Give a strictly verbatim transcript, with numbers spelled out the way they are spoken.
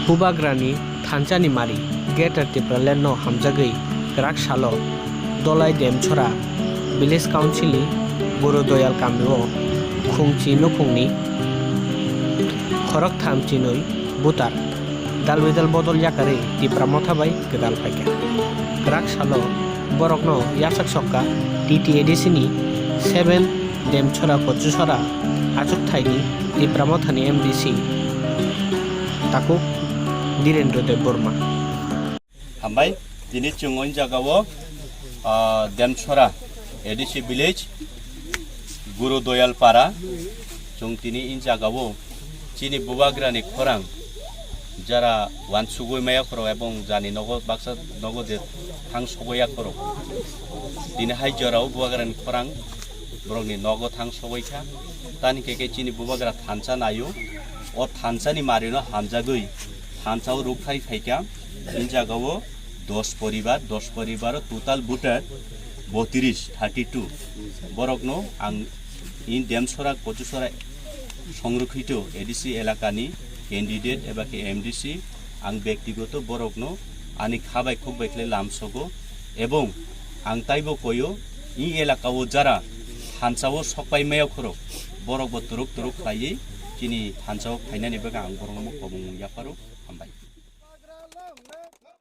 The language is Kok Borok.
Bubagrani thansani mari Greater Tipraland no hamjagwi kwrak salo Dolai Demchora Village Council ni Guru Doyal kamio khungchi nukhungni khoroktham chinwi butar dalbidal bodol yakarwi Tipra Motha bai kwtal phaikha. Kwrak salo borokno yasak sokka T T A D C ni seven Demchora Kochusora achukthai ni Tipra Motha ni M D C Takuk Dhirendra Debbarma. Hambai, tini chwng o jagao, ah, Demchora A D C village, Guru Doyal Para, chwng tini in jagao chini bubagrani khorang jara wansugwi maya khoro ebong jani nogo baksa nogo je thang sogwi ya khoro. Tini hai jorao bubagrani khorang borokni nogo thang sogwi kha. Tani khe khe chini bubagra thansa naio. O thansani marino hamjagwi thansao rukthai phaikha. In jagao dos poribar, dos poribaro total voter botiris, thirty two. Borokno ang in Demsora, Kochusora songrokhito A D C elakani candidate eba khe M D C ang bektigoto borokno ani kha bai khuk bai khlai lamsogo ebong ang taibo koyo in elakao jara thansao sokpai maya khoro borokbo turuk turuk khlaiwi chini thansao phainani bagwi ang borokno mung komung yapharo. Hambai.